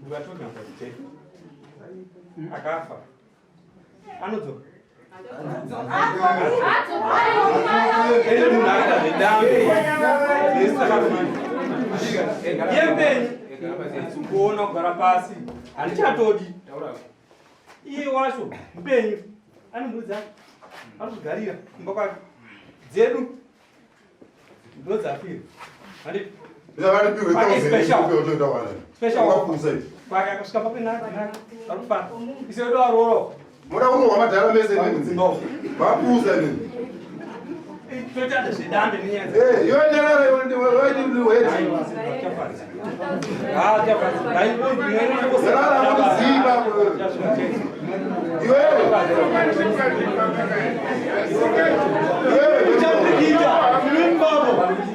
We are talking about death. Akafa. Anodzoka. Ende munhu akaita zvedambe. Yembenyu. Kuona kugara pasi. Handichatodi. Iye wacho mupenyu. Ane mhuri dzake. Ari kugarira kumba kwake. Dzedu ndodzafira. Handiti? Kwake akasvika papenaka ari kufara. Ise wedu aroora. Muda kurohwa madhara mese nini? Mapusa nini? Toita zvedambe nenyaya. Eh, iwe nyarara iwe ndiwe iwe ndiwe. Ah, chafadzi. Nyarara kuziva. Iwe. Iwe. Chandikuita imimi bambo,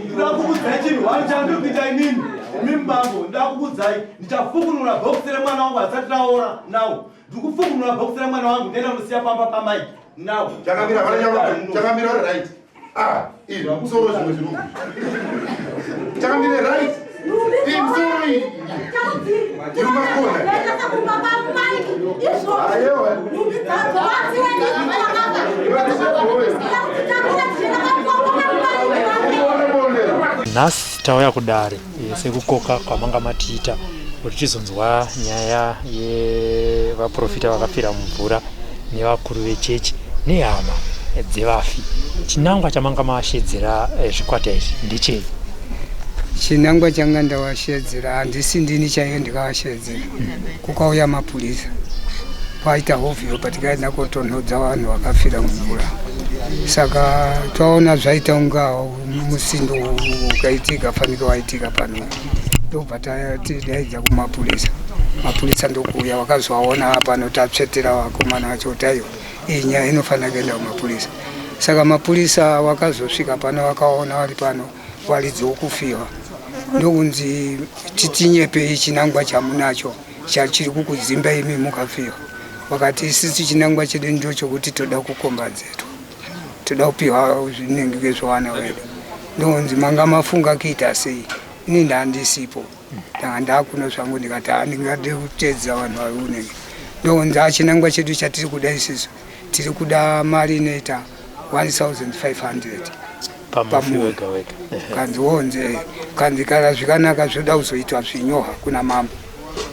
ndoda kukudzai chinhu one chandikuita inini imimi bambo, ndoda kukudzai ndichafukunura bhokisi remwana wangu asati raora now. Ndikufukunura bhokisi remwana wangu ndenda kusiya pamba pamai now. Chakamira chakamira right. Ah, iri musoro zvimwe zvirungu. Chakamira right. Iri musoro iyi. Iri makona. Ayewa. Nhasi tauya kudare sekukoka kwamanga matiita kuti tizonzwa nyaya yevaprofita vakafira mumvura nevakuru vechechi nehama dzevafi. Chinangwa chamanga mashedzera zvikwata izvi ndechei? Chinangwa changa ndawashedzera handisi ndini chaiyo ndikawashedzera, kukauya mapurisa kwaita hovhiyo patikaenda kotonhodza vanhu vakafira mumvura, saka twaona zvaita kunga musindo ukaitika fanike waitika pano, ndobva tidaidza kumapurisa. Mapurisa ndokuuya, wakazovaona pano tatsvetera vakomana vacho kuti aiwa, iyi nyaya inofanira kuenda kumapurisa. Saka mapurisa wakazosvika pano, wakaona vari pano waridzi wokufiwa, ndokunzi titinyepei chinangwa chamunacho chachiri kukudzimba imi mukafiwa. Wakati isisi chinangwa chedu ndochokuti toda kukombadzetwa, toda kupiwa zvinenge zvewana wedu. Ndonzi manga mafunga kuita sei? Ini ndandisipo, ndanga ndakuno zvangu, ndikati handingade kuteedza vanhu vari kunenge. Ndonzi achinangwa chedu chatiri kuda isisu tiri kuda mari inoita 1500 pamufi wega wega. Kanzi wonze kanzi kana zvikanaka zvoda kuzoitwa zvinyoha kuna mambo,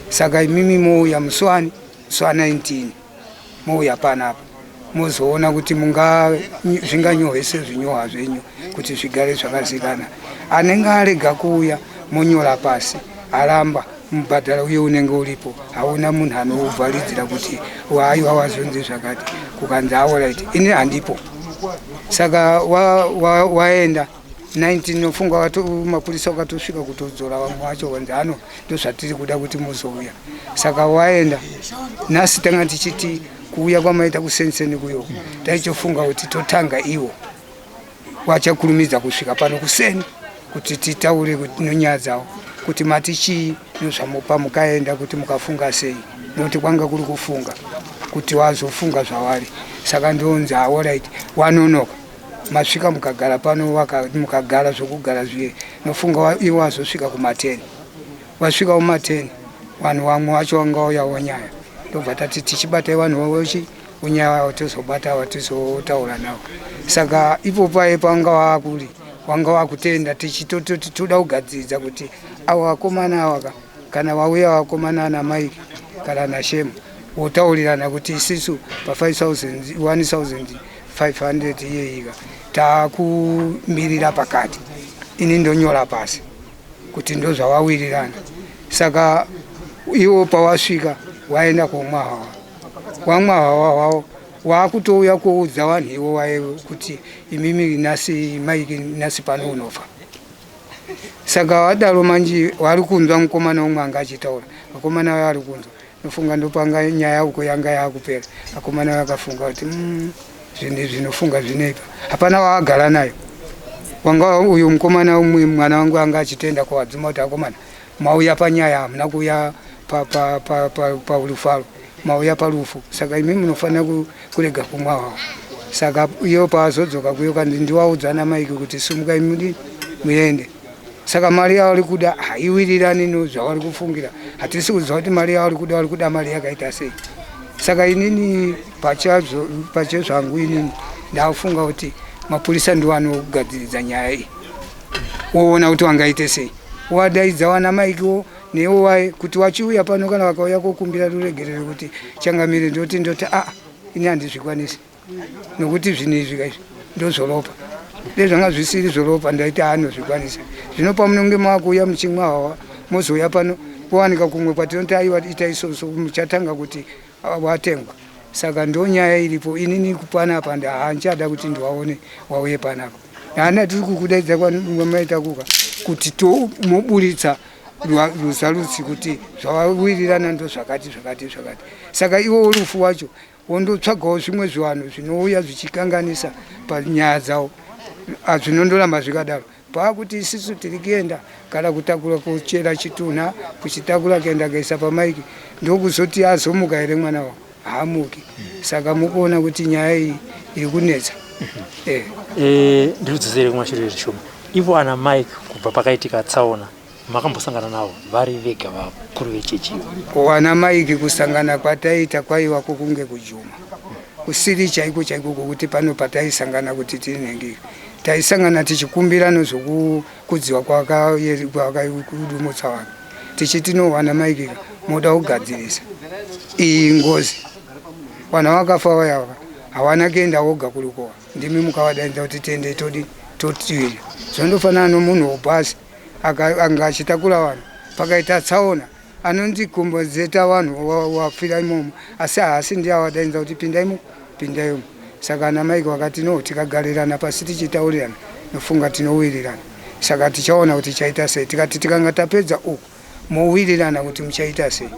saka imimi mouya musi wani? Musi wa 19 mouya panapa mozoona kuti munga zvinganyohese zvinyoha zvenyu kuti zvigare zvakazikana. Anenge arega kuuya monyora pasi aramba mubhadhara uye unenge uripo, hauna munhu anouvharidzira kuti waiwa wazonzi zvakati. Kukanzi alright, ini handipo. Saka waenda wa, wa 19 nofunga mapurisa wakatosvika kutodzora vamwe vacho, vanzi ano ndozvatiri kuda kuti muzouya. Saka waenda. Nhasi tanga tichiti kuuya kwamaita kusenseni kuyo, taichofunga kuti totanga iwo wachakurumidza kusvika pano kuseni kuti titaure kuti nonyaya dzavo kuti mati chii nozvamupa mukaenda kuti mukafunga sei, nokuti kwanga kuri kufunga kuti wazofunga zvavari. Saka ndonzi alright, wanonoka masvika mukagara pano, mukagara zvokugara zviye, nofunga iwo wazosvika kumateni, wasvika kumateni vanhu vamwe vacho vanga uya wonyaya, ndobva tati tichibatai vanhu vochi unyaya tozobata watizotaura navo. Saka ipo paye panga wakuri wanga wakutenda tichitototi toda kugadziridza kuti avo vakomana awaka kana vauya vakomana ana Mike kana naShemu wotaurirana kuti isisu pa 5000 1500 iyeyika takumirira pakati, ini ndonyora pasi kuti ndozvawawirirana. Saka iwo pawasvika waenda komwa hawa, wamwa hawa hwavo, waakutouya kuudza vanhu ivo waye kuti imimi nhasi Mike nhasi pano unofa. Saka wadaro manje wari kunzwa mukomana umwe anga achitaura, vakomana vaya vari kunzwa, nofunga ndopanga nyaya uko yanga yakupera. Vakomana vakafunga kuti zvinhu zvinofunga zvinoipa, hapana waagara nayo. Wanga uyu mukomana umwe mwana wangu anga achitenda kuwadzuma kuti akomana mauya panyaya, hamuna kuuya parufaro, mauya parufu, saka imi munofanira kurega kumwa hwavo. Saka iyo paazodzoka kuyo kanzi ndiwaudza naMike kuti sumukai mudi muende. Saka mari yavari kuda haiwirirani nozvavari kufungira. Hatisi kuziva kuti mari yavari kuda, vari kuda mari yakaita sei. Saka inini pachezvangu inini ndafunga kuti mapurisa ndiwo anogadziridza nyaya iyi, woona kuti wangaite sei. Wadaidza wana Maikiwo newo waye kuti wachiuya pano, kana vakauya kokumbira ruregerero kuti changamire, ndoti a ini handizvikwanisi nokuti zvinhu izvi kaizvi ndozvoropa. Dei zvanga zvisiri zvoropa ndaiti anozvikwanisa. Zvino pamunonge makuuya muchimwa hawa mozouya pano kuwanika kumwe kwatinoti aiwa ita isoso, muchatanga kuti watengwa. Saka ndo nyaya iripo. Inini panapa handichada kuti ndiwaone wauye panapa. Hana tiri kukudaidza kwamaita kuka kuti tomoburitsa rusarutsi kuti zvawawirirana ndo zvakati zvakati zvakati. Saka iwo rufu wacho wondotsvagawo zvimwe zvivanhu zvinouya zvichikanganisa panyaya dzavo, zvinondoramba zvikadaro. Paakuti isisu tiri kuenda kana kutakura kuchera chitunha, kuchitakura kuenda kuisa pamaiki, ndokuzoti azomuka here mwana wavo? Haamuki. Saka mukuona kuti nyaya iyi iri kunetsa. Ndiridzosere kumashure zvishoma. Ivo ana Mike kubva pakaitika tsaona makambosangana navo vari vega vakuru vechechi? Wana Mike kusangana kwataita kwaiva kwokunge kujuma kusiri chaiko chaiko kwokuti pano pataisangana kuti tinenge taisangana tichikumbira nezvokukudziwa kwakadumutsa vanhu, tichiti no wana Mike moda kugadzirisa iyi ngozi, vanhu vakafa vayava hawana kuenda voga kurukowa, ndimi mukavadaidza kuti tiende todi totiri. Zvondofanana nomunhu wobhasi anga achitakura vanhu, pakaita tsaona anonzi kumbozeta vanhu wafira imomo, asi haasi ndiye awadaidza kuti pindaimo pindaimo. Saka ana Mike vakati no, tikagarirana pasi tichitaurirana nofunga tinowirirana, saka tichaona kuti chaita sei. Tikati tikanga tapedza uku mowirirana kuti muchaita sei.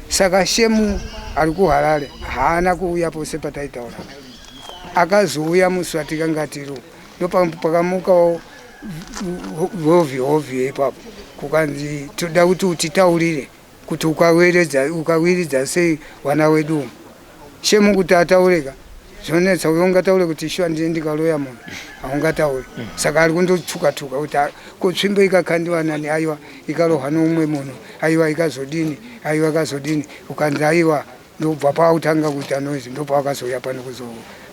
Saka Shemu ari kuHarare haana kuuya pose pataitaura, akazouya musi watikanga tiri ndopakamukawo hovhi hovhi ipapo, kukanzi toda kuti utitaurire kuti ukawiridza sei wana wedu umu. Shemu kuti ataureka zvonetsa, uyo ungataure kuti shuwa ndiye ndikaloya munhu? Haungatauri. Saka ari kundotuka tuka kuti ko tsvimbo ikakandiwa nani? Aiwa, ikarohwa noumwe munhu. Aiwa, ikazodini? Aiwa, ikazodini? Ukanzi aiwa, ndobva pautanga kuita noise, ndopawakazouya pano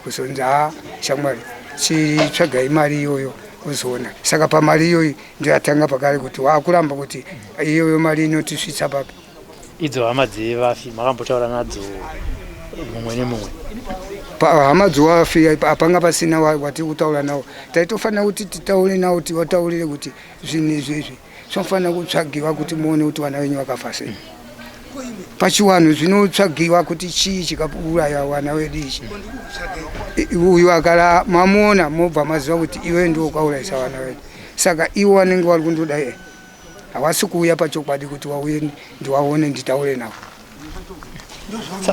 kuzonzi ha shamwari, chitsvagai mari iyoyo uzoona. Saka pamari iyoyi ndoyatanga pakare kuti waakuramba kuti iyoyo mari inotisvitsa papi. Idzo hama dzevafi makambotaura nadzo mumwe nemumwe? Hama dzevafi hapanga pasina watiri kutaura navo. Taitofanira kuti titaure navo, tiwataurire kuti zvinhu izvi izvi zvinofanira kutsvagiwa kuti muone kuti vana venyu vakafa sei. Pachiwanhu zvinotsvagiwa kuti chii chikauraya vana vedu ichi. Uyu akara mamuona mobva maziva kuti iwe ndiwo ukaurayisa vana vedu. Saka ivo vanenge vari kundoda havasi kuuya pachokwadi kuti wauye ndiwaone nditaure navo.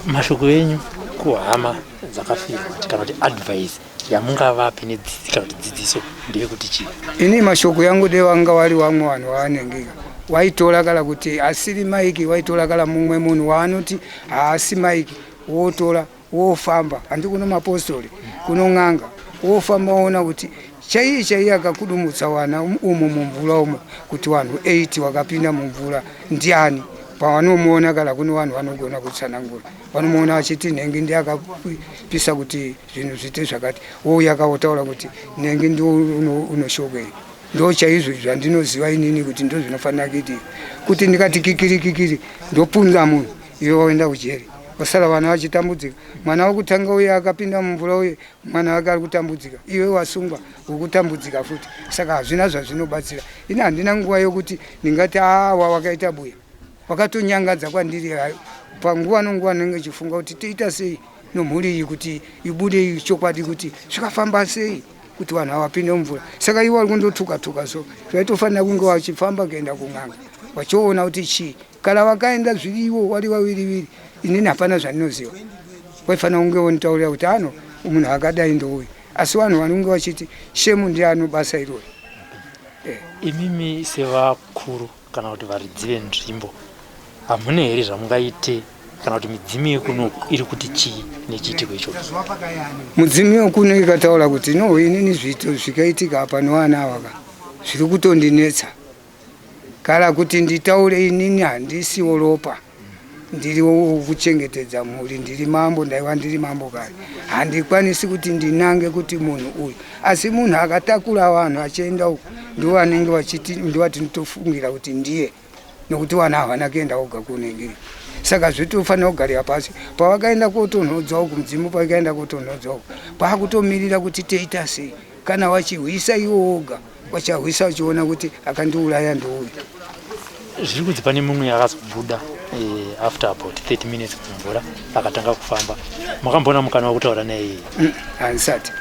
Mashoko enyu kuhama dzakafirwa kana kuti advice yamungavape nedzidzi kana kuti dzidziso ndeyekuti chii? Ini mashoko yangu de vanga vari vamwe vanhu vavanenge waitora, kana kuti asiri Maiki waitora, kana mumwe munhu waanoti haasi Maiki, wotora wofamba handi kuno mapostori, kuno n'anga, wofamba woona kuti chaiye chaiye akakudumutsa wana umu mumvura umu kuti vanhu 8 wakapinda mumvura ndiani. Pavanomuona, kana kune vanhu vanogona kutsanangura, vanomuona vachiti nhengi ndiye akapisa kuti zvinhu zviite zvakati, wouya akaotaura kuti nhengi ndiwo unoshokei. Ndo chaizvo zvandinoziva inini kuti ndo zvinofanira kuitika, kuti ndikati kikiri kikiri ndopunza munhu, iwe waenda kujeri, wasara vana vachitambudzika. Mwana wekutanga uye akapinda mumvura uye mwana wake ari kutambudzika, iwe wasungwa wekutambudzika futi. Saka hazvina zvazvinobatsira. Ini handina nguva yokuti ndingati awa wakaita buya wakatonyangadza kwandiri. Panguva nonguva ndinenge chifunga kuti toita sei nomhuri iyi kuti ibude chokwadi kuti zvikafamba sei kuti vanhu havapinde mumvura. Saka ivo vari kundotuka tuka, so zvaitofanira kunge vachifamba kuenda kun'anga vachiona kuti chii. Kana vakaenda zviriwo wari vaviri viri, inini hapana zvandinoziva. Waifanira kunge wonitaurira kuti ano munhu akadai ndouyu, asi vanhu vanonge vachiti Shemu ndiye ano basa irori. Imimi sevakuru kana kuti varidzi venzvimbo hamuna here zvamungaite, kana kuti midzimu yekunoku iri kuti chii nechiitiko ichocho? Mudzimu yekuno ikataura kuti no, inini zviito zvikaitika apa nevana ava ka zviri kutondinetsa. Kana kuti nditaure inini handisiwo ropa ndiri wokuchengetedza mhuri, ndiri mambo, ndaiva ndiri mambo kare. Handikwanisi kuti ndinange kuti munhu uyu, asi munhu akatakura vanhu achienda uku ndivo vanenge vachiti ndivo vatinotofungira kuti ndiye, nokuti vana havana kuenda voga kunenge. Saka zvitofanira kugarira pasi. Pavakaenda kotonhodzwa uku, mudzimu pavakaenda kotonhodzwa uku, pakutomirira kuti toita sei. Kana wachihwisa iwo woga, wachahwisa uchiona kuti akandiuraya ndouyu. Zviri kunzi pane mumwe akazobuda after about 30 minutes mumvura akatanga kufamba. Makamboona mukana wekutaura naye? Handisati.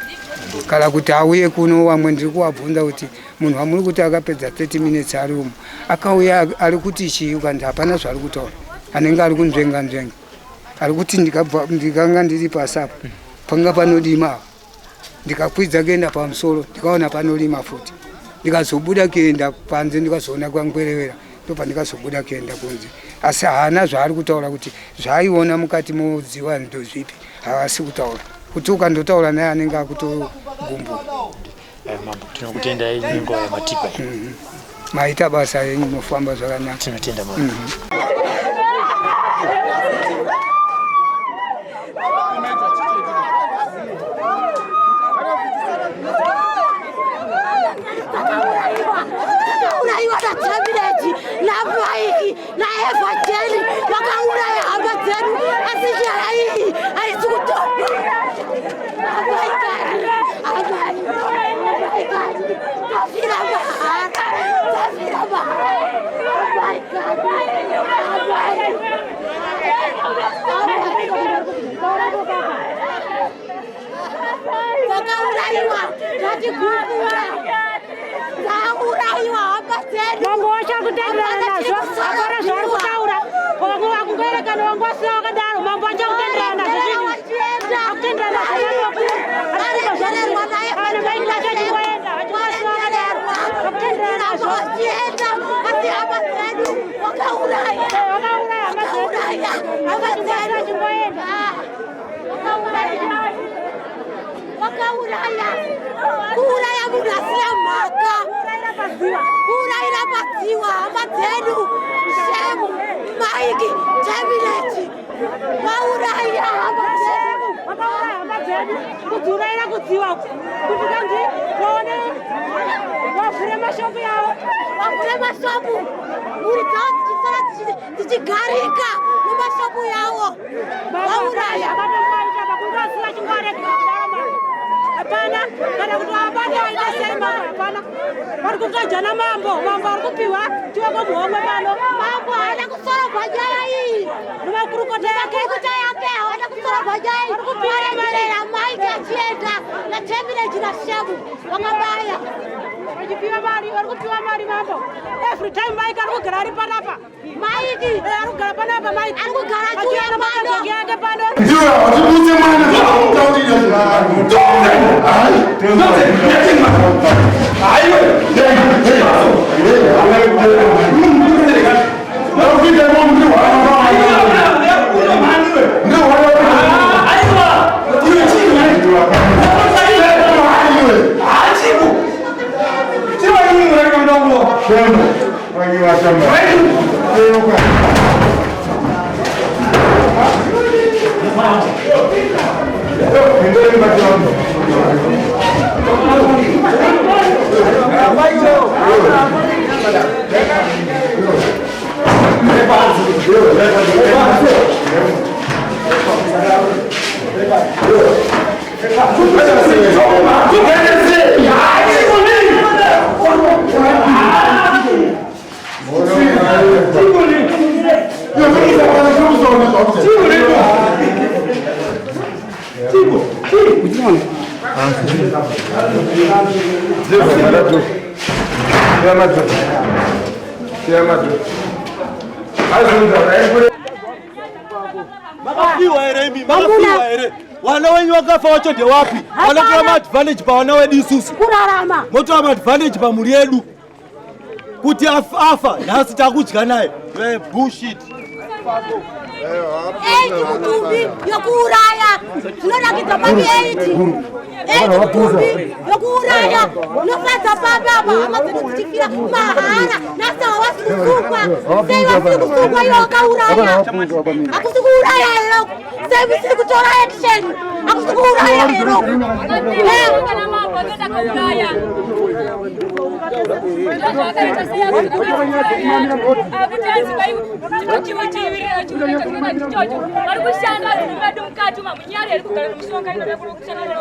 Kana kuti auye kuno, vamwe ndiri kuvabvunza kuti munhu wamuri kuti akapedza 30 minutes ari umu akauya ari kuti chii, ukanzi hapana zvaari kutaura, anenge ari kunzvenga nzvenga, ari kuti ndikanga ndiri pasi apa panga panodima apa, ndikakwidza kuenda pamusoro ndikaona panorima futi, ndikazobuda kuenda panze ndikazoona kwangwerevera, ndopandikazobuda kuenda kunze. Asi haana zvaari kutaura kuti zvaaiona mukati modziwa ndozvipi, havasi kutaura. Kuti ukandotaura naye anenge akutogumbuka. Mambo, tinokutendai nenguva yamatipa. Maita basa yenyu, mofamba zvakanaka. Tinotenda mambo. Takaurayiwa naTamireji naMaiki naEvhajeri, vakauraya hama dzedu, asi nyaya iyi haisi kutongwa. Amaikani, amai, amaikani, tafira mahara, tafira mahara, amaikani, amai, takaurayiwa, tatigumbura, taurayiwa hama dzedu. Mambo wacho ari kutenderana nazvo, hapana zvaari kutaura. Vamwe vakungoerekana vangu vasina vakadaro. Mambo wacho akutenderana nazvo zvinhu akutenderana nazvo. Ana maiki vacho achingoenda vachingosiya vakadaro, akutenderana nazvo. Vachienda, asi hama dzedu vakauraya, Vakauraya hama dzedu. vakauraya hama dzedu, Achingoenda. vakauraya, vakauraya, kuuraya munhu asina mhaka, kuurayira padziwa hama dzedu. Shemu, Maiki, Tamireti, vauraya hama dzedu. Vakauraya hama dzedu, kudziurayira kudziwa kuti kanzi vaone vavhure mashopu yavo. Vavhure mashopu, mhuri dzavo dzichisara dzichigarika nemashopu yavo, vauraya. Hapana kana kuti vabata vaita sei mambo, hapana. Vari kutojana mambo, mambo ari kupiwa chiwako muhomwe pano. Mambo haana kusorobwa nyaya iyi nemakurukota yake. Makurukota yake haana kusorobwa nyaya iyi. Vari kupiwa mari. Varegerera Maiki achienda naTemireji naShemu vakabaya. Vachipiwa mari, vari kupiwa mari mambo. Every time Mike ari kugara ari panapa. Maiki Ari kugara panapa Mike. Ari kugara achiuya Achiuya pano. nemamadhoki ake pano. Ndiwe watibutse mwana zvakutaurira Makafiwa here imi? Makafiwa here? Wana wenyu wakafa wacho ndewapi? Wanotora maadvantage pavana wedu isusu. Kurarama. Motora maadvantage pamhuri yedu. Kuti afa nhasi takudya naye. You are bullshit. Eight mutumbi yokuuraya zvinonakidza papi eight eight mutumbi yokuuraya unofadza papi apa hama dzedu dzichifira mahara nhasi hawasi kusungwa. Sei vasiri kusungwa ivo vakauraya? Hakusi kuuraya here? Sei musiri kutora action? Hakusi kuuraya here? Kana mambo akaenda kauraya vari kushanda vedu mukati mamunyari eri kugara nemushonga inoda kushanda.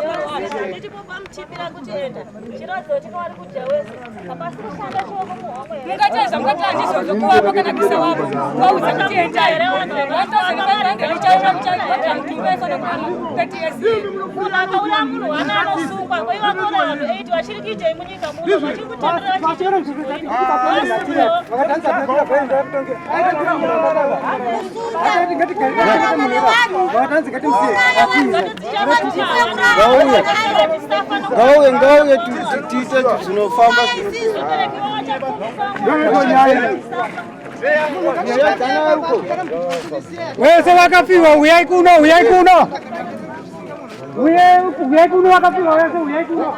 Mungachaizva mukati handizvozvo kuvapo kana kuisa wavo vaudza kuti endai 1500 ichaita muchaibhadhara mutumbi waifana kurama 30 years. Munhu akauraya munhu wana anosungwa. Kwai vakauraya vanhu 8 vachiri kuitei munyika muno? Vachiri kutenderera. Ngauye, ngauye tiite zvinofamba. Wese vakafiwa uyai kuno, uyai kuno. Uyai kuno vakafiwa wese, uyai kuno.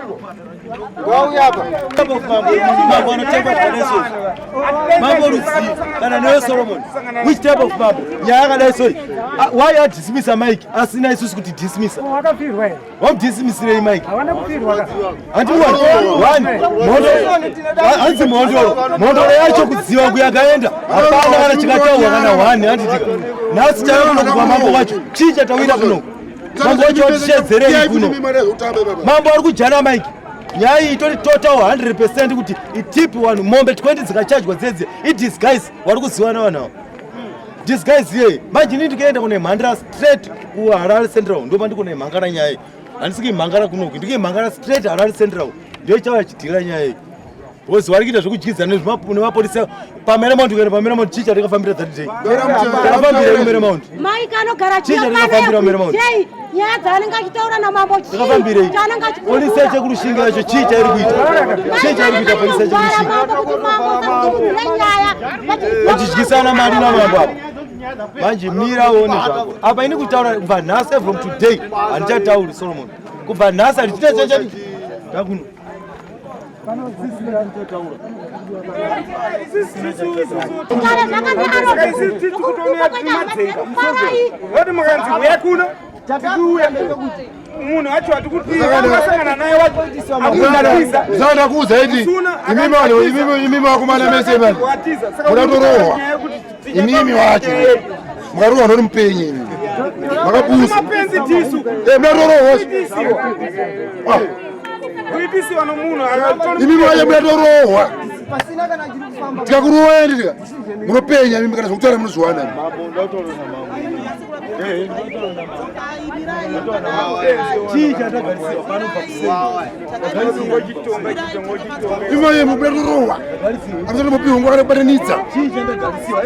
Ngauye apa. Mambo anotengwa zvakadai soi? Mambo rudzii kana newe Solomon? Which type of mambo? Nyaya yakadai soi, why adismissa Mike asina isusu kuti dismissa? Wakafirwa here? Wamudismissirei Mike? Havana kufirwa ka. Handiwani one mhondo, hanzi mhondoro, mhondoro yacho kudziva kuyakaenda hapana kana chikataurwa kana one. Handitika nhasi chaiva kuno kubva mambo wacho, chii chatawira kuno? Mambo wacho watishedzerei kuno? Mambo ari kujana Mike. Nyaya iyi itori total 100% kuti itipi vanhu mombe 20 dzikachajwa dzedze idisguise. Vari kuziva navanhu ava disguise iyeye. Manje ini ndikaenda kune mhandira straight kuHarare Central, ndopa ndikune mhangara nyaya iyi. Handisi kuimhangara kunoku, ndikuimhangara straight Harare Central, ndiyo chava chidhira nyaya iyi, because vari kuita zvekudyidzana nemapurisa paMarymount. Kuenda paMarymount, chii chatikafambira that day? Takafambira kuMarymount. Mike anogara. Chii chatikafambira Marymount? Chei nyaya dzaanenge achitaura namambo? Chii Takafambirei? chaanenge Polisi yachekurushinga yacho chii chairi kuita? Chii chairi kuita polisi yachekurushinga? Mambo kuti mambo sakudzimudzire nyaya. Vachidyisana mari namambo apa. Manje mira uone zvako apa. Ini kutaura kubva nhasi, from today handichatauri. Solomon, kubva nhasi handichita chachati ndakuno. Kare zvakadaro. Vati mukanzi uya kuno, tikuuya. Munhu wacho hatikutiasangana naye wacho. Saka ndakuudza iti imimi vanhu, imimi vakomana mese mani mudatorohwa. Imimi wacho mukarohwa ndori mupenyi, imimi makapusa. Mapenzi tisu. Mudatorohwa. Kuitisiwa nomunhu. Imimi wacho mudatorohwa. Tikakurohwa tika munopenya imimi, kana zvokutaura munozviwana. Chii chatagarisirwa pano pakusei? Imaye mudatorohwa amusati mupiwa nguva kana kubatanidza. Chii chandagarisirwa?